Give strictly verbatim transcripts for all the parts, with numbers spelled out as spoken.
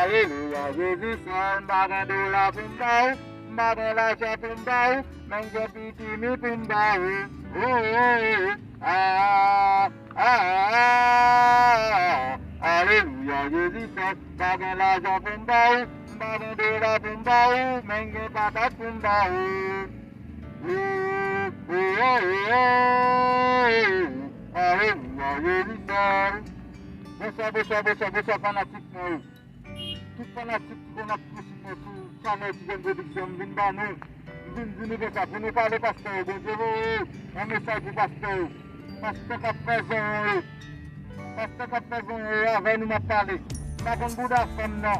Alelouya, Jezi sèl, m pa gen dola pou m ba ou, m pa gen lajan pou m ba ou, men m gen pitimi pou m ba ou. Oh, oh, oh. Ah, ah, ah, ah, ah. Alelouya, Jezi sèl, m pa gen lajan pou m ba ou, m pa gen dola pou m ba ou, men m gen patat pou m ba ou. Oh, oh, oh, oh, oh. Alelouya, Jezi sèl. Bonswa, bonswa, bonswa, bonswa, fanatik mwen yo. Tout fanatik ki konn ap sipòte chanèl Ti Jèn Pwodiksyon, m vin ba nou. M vin di nou konsa, pou nou pale pastè yo, Bondye voye yon mesaj pou pastè yo. Pastè k ap fè zanyon yo. Pastè k ap fè zanyon yo, avè nou m ap pale. M pa konn bouda fanm nan.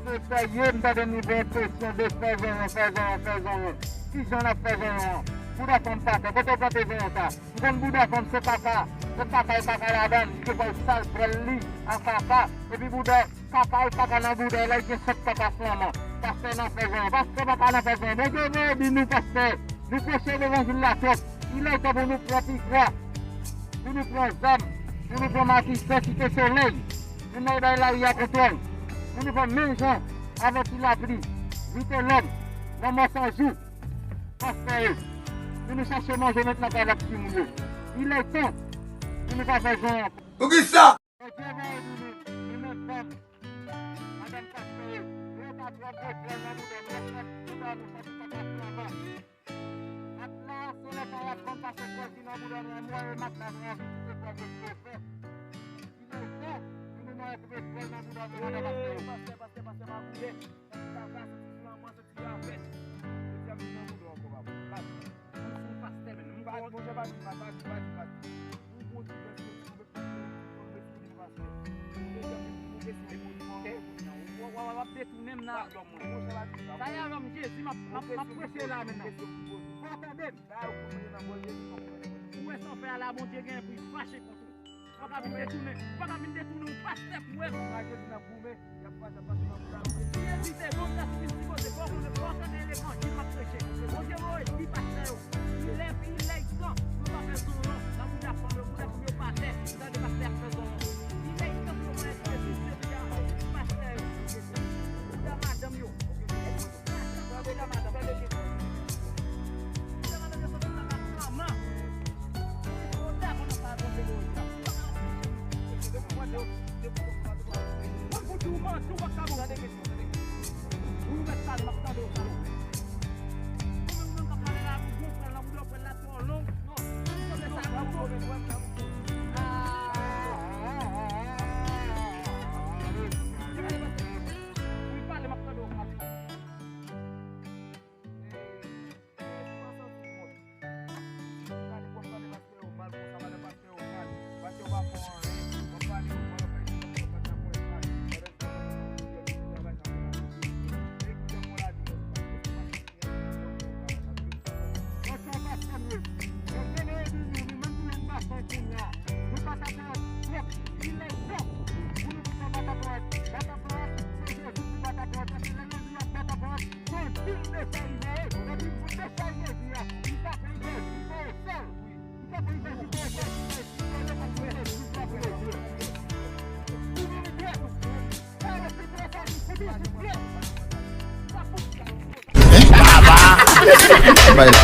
Se fè ye, m tande nou gen enpresyon de fè zanyon, fè zanyon, fè zanyon. Ki jan n ap fè zanyon an? Bouda fanm pa fè, kote w plante zanyon sa? M konn bouda fanm se kaka. Se kaka e kaka ladan l. Li te fè sal pwèl li an kaka. Epi bouda kaka e kaka nan bouda l, la, li gen sèt kaka flanman. Pastè nan fè zanyon. Pastè pa ka nan fè zanyon. Bondye voye di nou pastè. Nou preche levanjil la twòp. Il est temps pou nou pran pikwa. Pou nou pran zam. Pou nou pran mati, sèkite solèy. Pou nou bay lari a kontwòl. Pou nou fè menm jan avèti lapli. Vitelòm. Lanmò san jou. Pastè yo, pou nou chache manje mentnan k avèk timoun yo. Il est temps pou nou pa fè jan ankò. Poukisa? Bondye voye pou nou, nou menm fanm, madanm pastè yo, nou pa pran gwo pwèl nan bouda nou, nou pa nou santi pa pastè anba. Matla, se lè sa y ap konn pase pwèl ki nan bouda nou, mwen e matla nou anvi kite pwèl de fè. Il est temps pou nou mwen koupe pwèl nan bouda nou, madanm pastè yo. Pastè, pastè, pastè, magouye. Kaka, santi flanman, santi ravèt. Jodi a, m nan bouda ankò, papa. Bat. Ou se yon pastè, men. M bat, monchè, pa di, pa di, pa di, pa di. Ou bon ti bèf, ou bon ti bèf, ou bon ti bèf, ou bon pastè. Ou deja vin pou move sou moun, ou bon moun. W ap detounen m nan. Sa y a lòm Jezi, m ap, m ap, m ap preche la menm nan. Fò w tande m. Ou wè sa w fè a la, Bondye gen pou l fache kont ou. Ou pa ka vin detounen, ou pa ka vin detounen yon pastè pou wè m. Jezi te bon, sa se vin sipoze, fò w konnen, fò w tande levanjil m ap preche. Bondye voye di pastè yo, il est, il est temps, nou pa fè zanyon nan bouda fanm yo, bouda fanm yo pa tè, nou tande pastè ap fè zanyon. Il est temps pou nou konnen Jezi se pastè yo, bouda madanm yo. Bay la.